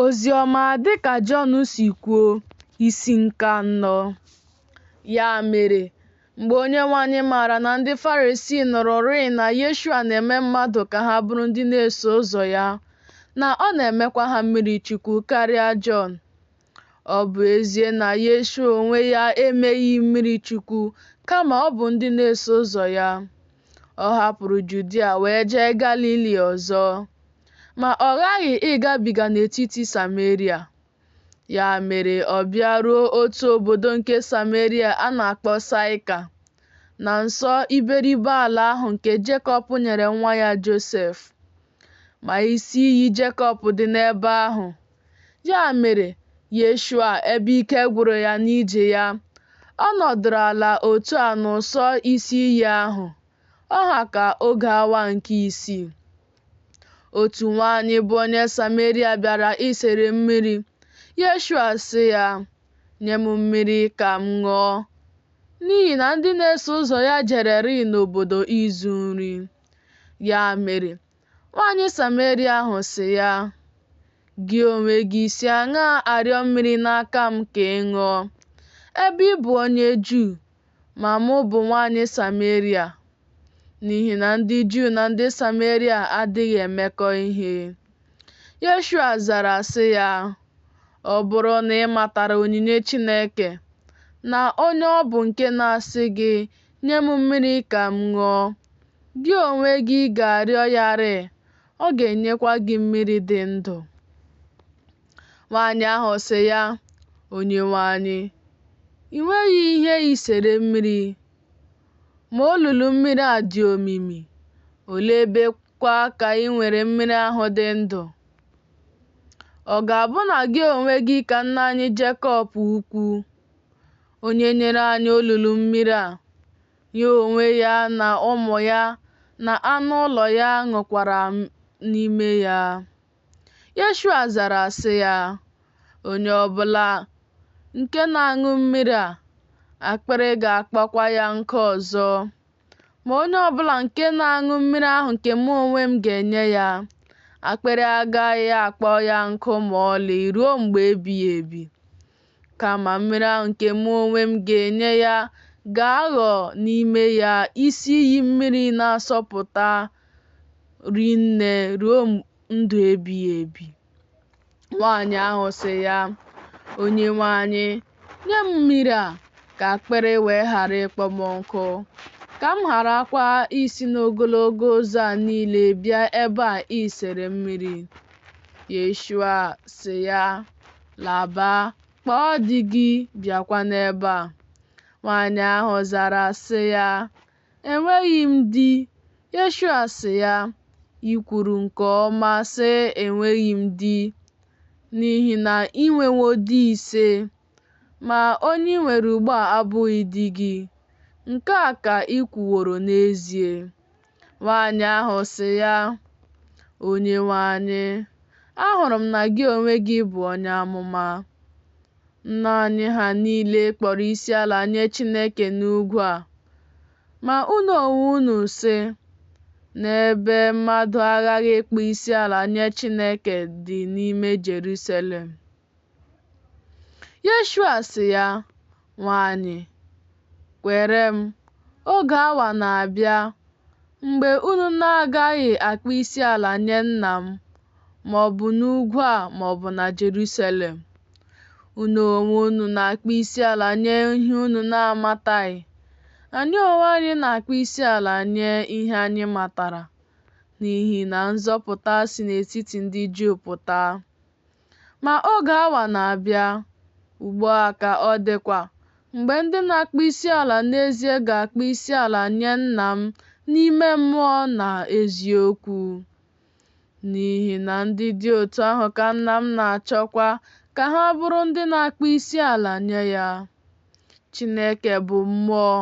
Oziọma dịka Jọn si kwuo, isi nke anọ. Ya mere, mgbe Onyenwe anyị maara na ndị Farisii nụrụrịị na Yeshua na-eme mmadụ ka ha bụrụ ndị na-eso ụzọ ya, na ọ na-emekwa ha mmirichukwu karịa Jọn. Ọ bụ ezie na Yeshua onwe ya emeghị mmirichukwu, kama ọ bụ ndị na-eso ụzọ ya. Ọ hapụrụ Judia wee jee Galili ọzọ. Ma ọ ghaghị ịgabiga n'etiti Sameria. Ya mere ọ bịaruo otu obodo nke Sameria a na-akpọ Saịka, na nso iberibe ala ahụ nke Jekọb nyere nwa ya Josef. Ma isi iyi Jekọb dị n'ebe ahụ. Ya mere, Yeshua, ebe ike gwụrụ ya n'ije ya, ọ nọdụrụ ala otu a n'ụsọ isi iyi ahụ, ọ ha ka oge awa nke isii. Otu nwaanyị bụ onye Sameria bịara isere mmiri. Yeshua sị ya, Nye m mmiri ka m ṅụọ. N'ihi na ndị na-eso ụzọ ya jererịị n'obodo ịzụ nri. Ya mere, nwaanyị Sameria ahụ sị ya, Gị onwe gị si aṅaa arịọ mmiri n'aka m ka ị ṅụọ, ebe ị bụ onye Juu, ma mụ bụ nwaanyị Sameria? N'ihi na ndị Juu na ndị Sameria adịghị emekọ ihe. Yeshua zara sị ya, Ọ bụrụ na ị matara onyinye Chineke, na onye ọ bụ nke na-asị gị, Nye m mmiri ka m ṅụọ, gị onwe gị ga-arịọ ya rịị, ọ ga-enyekwa gị mmiri dị ndụ. Nwaanyị ahụ sị ya, Onyenwe anyị, i nweghị ihe isere mmiri, ma olulu mmiri a dị omimi, olee ebe kwa ka i nwere mmiri ahụ dị ndụ? Ọ ga-abụ na gị onwe gị ka nna anyị Jekọb ukwu, onye nyere anyị olulu mmiri a, ya onwe ya na ụmụ ya na anụ ụlọ ya ṅụkwara n'ime ya? Yeshua zara sị ya, Onye ọbụla nke na-aṅụ mmiri a, akpịrị ga-akpọkwa ya nkụ ọzọ. Ma onye ọbụla nke na-aṅụ mmiri ahụ nke mụ onwe m ga-enye ya, akpịrị agaghị akpọ ya nkụ ma ọlị ruo mgbe ebighị ebi. Kama mmiri ahụ nke mụ onwe m ga-enye ya ga-aghọ n'ime ya isi iyi mmiri na-asọpụta rinne ruo ndụ ebighị ebi. Nwaanyị ahụ sị ya, Onyenwe anyị, nye m mmiri a, ka akpịrị wee ghara ịkpọ m nkụ, ka m gharakwa isi n'ogologo ụzọ a niile bịa ebe a isere mmiri. Yeshua sị ya, Laba, kpọọ di gị, bịakwa n'ebe a. Nwaanyị ahụ zara sị ya, Enweghị m di. Yeshua sị ya, I kwuru nke ọma sị, Enweghị m di, n'ihi na i nwewo di ise, ma onye i nwere ugbu a abụghị di gị. Nke a ka i kwuworo n'ezie. Nwaanyị ahụ sị ya, Onyenwe anyị, ahụrụ m na gị onwe gị bụ onye amụma. Nna anyị ha niile kpọrọ isiala nye Chineke n'ugwu a. Ma unu onwe unu sị, n'ebe mmadụ aghaghị ịkpọ isiala nye Chineke dị n'ime Jerusalem. Yeshua sị ya, Nwaanyị, kwere m, oge awa na-abịa mgbe unu na-agaghị akpọ isiala nye Nna m, ma ọ bụ n'ugwu a ma ọ bụ na Jerusalem. Unu onwe unu na-akpọ isiala nye ihe unu na-amataghị. Anyị onwe anyị na-akpọ isiala nye ihe anyị matara, n'ihi na nzọpụta si n'etiti ndị Juu pụta. Ma oge awa na-abịa, ugbu a ka ọ dịkwa, mgbe ndị na-akpọ isiala n'ezie ga-akpọ isiala nye Nna m n'ime mmụọ na eziokwu. N'ihi na ndị dị otu ahụ ka Nna m na-achọkwa ka ha bụrụ ndị na-akpọ isiala nye ya. Chineke bụ mmụọ,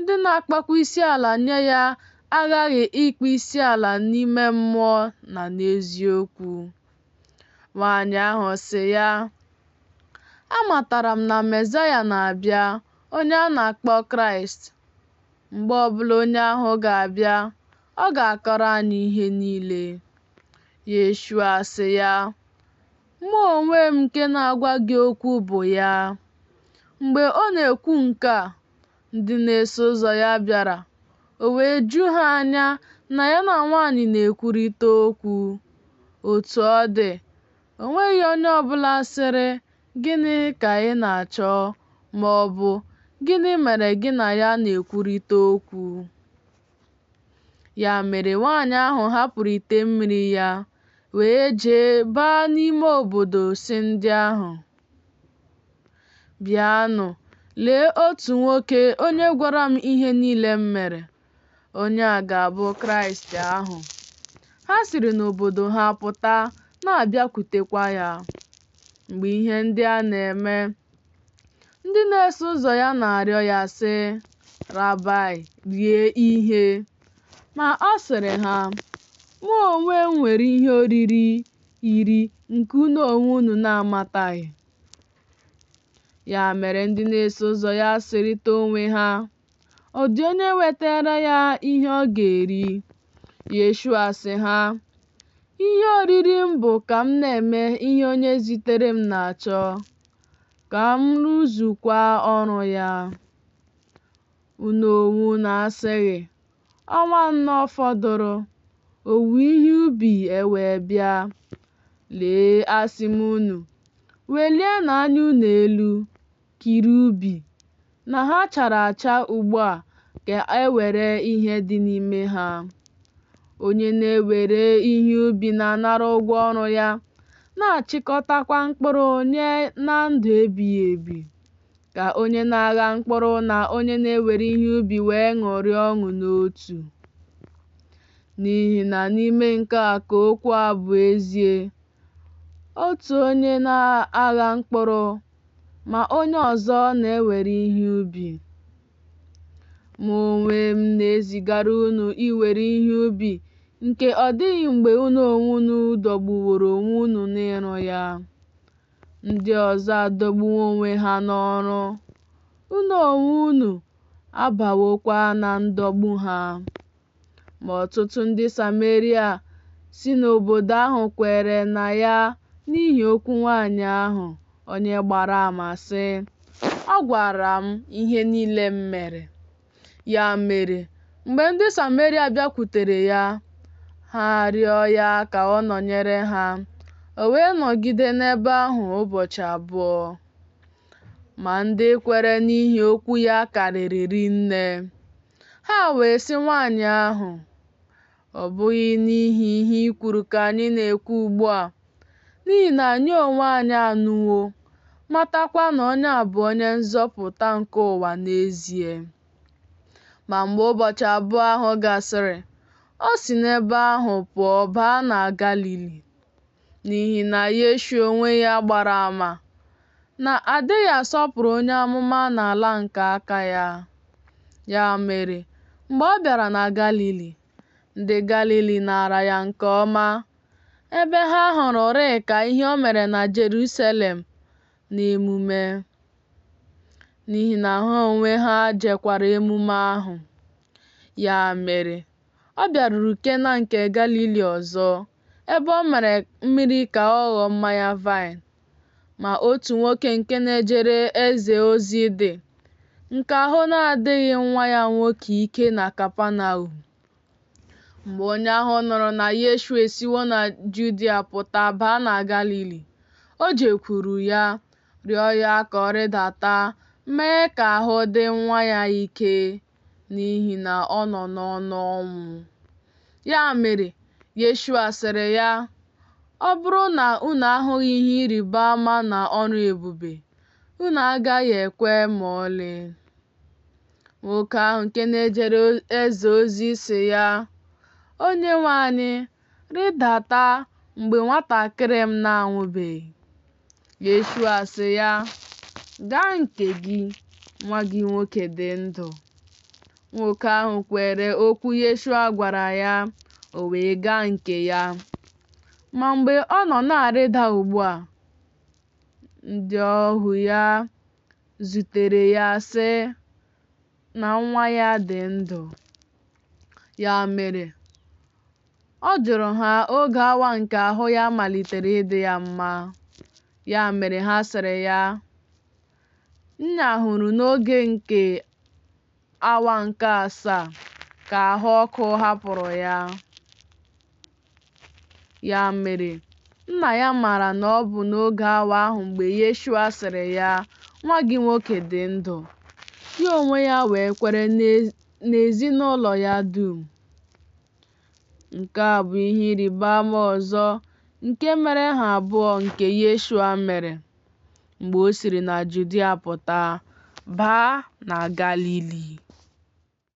ndị na-akpọkwa isiala nye ya aghaghị ịkpọ isiala n'ime mmụọ na n'eziokwu. Nwaanyị ahụ sị ya, Amatara m na Mesaya na-abịa, onye a na-akpọ Kraịst. Mgbe ọbụla onye ahụ ga-abịa, ọ ga-akọrọ anyị ihe niile. Yeshua sị ya, Mụ onwe m nke na-agwa gị okwu bụ ya. Mgbe ọ na-ekwu nke a, ndị na-eso ụzọ ya bịara, o wee ju ha anya na ya na nwaanyị na-ekwurịta okwu. Otu ọ dị, o nweghị onye ọ bụla sịrị, Gịnị ka ị na-achọ? ma ọ bụ, Gịnị mere gị na ya na-ekwurịta okwu? Ya mere nwaanyị ahụ hapụrụ ite mmiri ya, wee jee baa n'ime obodo sị ndị ahụ, Bịanụ, lee otu nwoke onye gwara m ihe niile m mere. Onye a ga-abụ Kraịst ahụ. Ha siri n'obodo ha pụta na-abịakwutekwa ya. Mgbe ihe ndị a na-eme, ndị na-eso ụzọ ya na-arịọ ya sị, Rabaị, rie ihe. Ma ọ sịrị ha, Mụ onwe m nwere ihe oriri iri nke unu onwe unu na-amataghị. Ya mere ndị na-eso ụzọ ya sịrịta onwe ha, Ọ dị onye wetaara ya ihe ọ ga-eri? Yeshua sị ha, Ihe oriri m bụ ka m na-eme ihe onye zitere m na-achọ, ka m rụzukwa ọrụ ya. Unu onwe unu asịghị, Ọnwa anọ fọdụrụ, owuwe ihe ubi ewee bịa. Lee, asị m unu, welienụ anya unu elu, kirie ubi, na ha chara acha ugbu a ka e were ihe dị n'ime ha. Onye na-ewere ihe ubi na-anara ụgwọ ọrụ ya, na-achịkọtakwa mkpụrụ nye na ndụ ebighị ebi, ka onye na-agha mkpụrụ na onye na-ewere ihe ubi wee ṅụrịa ọṅụ n'otu. N'ihi na n'ime nke a ka okwu a bụ ezie, otu onye na-agha mkpụrụ, ma onye ọzọ na-ewere ihe ubi. Mụ onwe m na-ezigara unu iwere ihe ubi nke ọ dịghị mgbe unu onwe unu dọgbuworo onwe unu n'ịrụ ya. Ndị ọzọ adọgbuwo onwe ha n'ọrụ, unu onwe unu abawokwa na ndọgbu ha. Ma ọtụtụ ndị Sameria si n'obodo ahụ kwere na ya n'ihi okwu nwaanyị ahụ, onye gbara ama sị, Ọ gwara m ihe niile m mere. Ya mere, mgbe ndị Sameria bịakwutere ya, ha rịọ ya ka ọ nọnyere ha, o wee nọgide n'ebe ahụ ụbọchị abụọ. Ma ndị kwere n'ihi okwu ya karịrị rinne. Ha wee sị nwaanyị ahụ, Ọ bụghị n'ihi ihe i kwuru ka anyị na-ekwe ugbu a, n'ihi na anyị onwe anyị anụwo, matakwa na onye a bụ onye nzọpụta nke ụwa n'ezie. Ma mgbe ụbọchị abụọ ahụ gasịrị, o si n'ebe ahụ pụọ baa na Galili. N'ihi na Yeshua onwe ya gbara ama na a dịghị asọpụrụ onye amụma n'ala nke aka ya. Ya mere, mgbe ọ bịara na Galili, ndị Galili naara ya nke ọma, ebe ha hụrụ rịị ka ihe o mere na Jerusalem n'emume. N'ihi na ha onwe ha jekwara emume ahụ. Ya mere, ọ bịaruru Kena nke Galili ọzọ, ebe o mere mmiri ka ọ ghọọ mmanya vaịn. Ma otu nwoke nke na-ejere eze ozi dị, nke ahụ na-adịghị nwa ya nwoke ike na Kapanọm. Mgbe onye ahụ nụrụ na Yeshua esiwo na Judia pụta baa na Galili, o jekwuru ya, rịọ ya ka ọ rịdata mee ka ahụ dị nwa ya ike, n'ihi na ọ nọ n'ọnụ ọnwụ. Ya mere, Yeshua sịrị ya, Ọ bụrụ na unu ahụghị ihe ịrịba ama na ọrụ ebube, unu agaghị ekwe ma ọlị. Nwoke ahụ nke na-ejere eze ozi sị ya, Onyenwe anyị, rịdata mgbe nwatakịrị m na-anwụbeghị. Yeshua sị ya, Gaa nke gị, nwa gị nwoke dị ndụ. Nwoke ahụ kwere okwu Yeshua gwara ya, o wee gaa nke ya. Ma mgbe ọ nọ na-arịda ugbu a, ndị ohu ya zutere ya sị na nwa ya dị ndụ. Ya mere, ọ jụrụ ha oge awa nke ahụ ya malitere ịdị ya mma. Ya mere ha sịrị ya, Nnyaahụrụ n'oge nke awa nke asaa ka ahụ ọkụ hapụrụ ya. Ya mere, nna ya maara na ọ bụ n'oge awa ahụ mgbe Yeshua sịrị ya, Nwa gị nwoke dị ndụ. Ya onwe ya wee kwere na ezinụlọ ya dum. Nke a bụ ihe ịrịba ama ọzọ nke mere ha abụọ nke Yeshua mere, mgbe o siri na Judia pụta, baa na Galili.